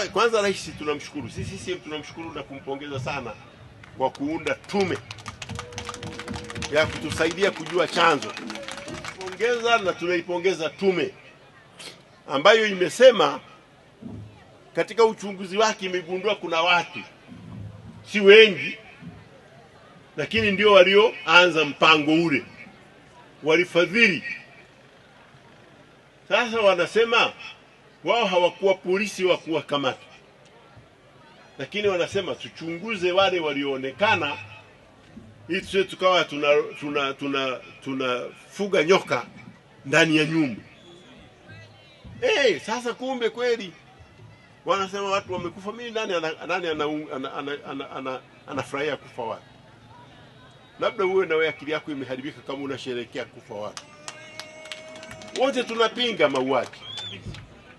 Kwanza rais tunamshukuru, sisi CCM tunamshukuru na kumpongeza sana kwa kuunda tume ya kutusaidia kujua chanzo. Pongeza na tunaipongeza tume ambayo imesema katika uchunguzi wake imegundua kuna watu si wengi, lakini ndio walioanza mpango ule, walifadhili. Sasa wanasema wao hawakuwa polisi wa kuwakamata, lakini wanasema tuchunguze wale walioonekana ili tusiwe tukawa tunafuga tuna nyoka ndani ya nyumba. Sasa kumbe kweli wanasema watu wamekufa. Mimi nani anafurahia kufa watu? Labda uwe na wewe akili yako imeharibika kama unasherehekea kufa watu. Wote tunapinga mauaji,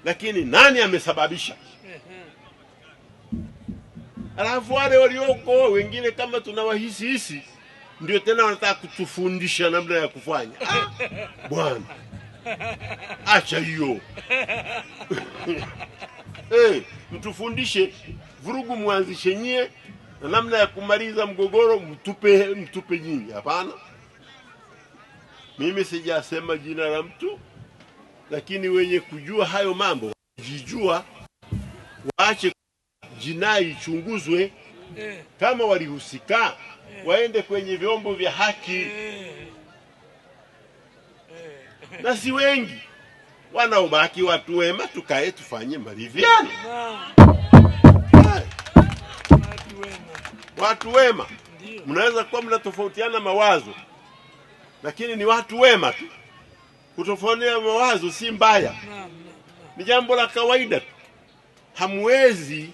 lakini nani amesababisha? Alafu wale walioko wengine kama tunawahisi hisi ndio tena wanataka kutufundisha namna ya kufanya. Bwana, acha hiyo. Mtufundishe vurugu, mwanzishe nyie, na namna ya kumaliza mgogoro mtupe nyinyi. Hapana, mimi sijasema jina la mtu, lakini wenye kujua hayo mambo jijua, waache jinai ichunguzwe. Kama walihusika waende kwenye vyombo vya haki, na si wengi wanaobaki watu wema, tukae tufanye maridhiano. Watu wema, mnaweza kuwa mnatofautiana mawazo, lakini ni watu wema tu. Kutofautiana mawazo si mbaya, ni jambo la kawaida tu. Hamwezi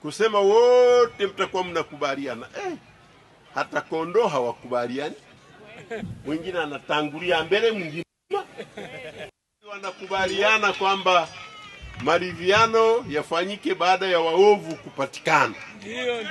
kusema wote mtakuwa mnakubaliana. Hata kondoo hawakubaliani, mwingine anatangulia mbele, mwingine wanakubaliana kwamba maridhiano yafanyike baada ya waovu kupatikana. Ndio.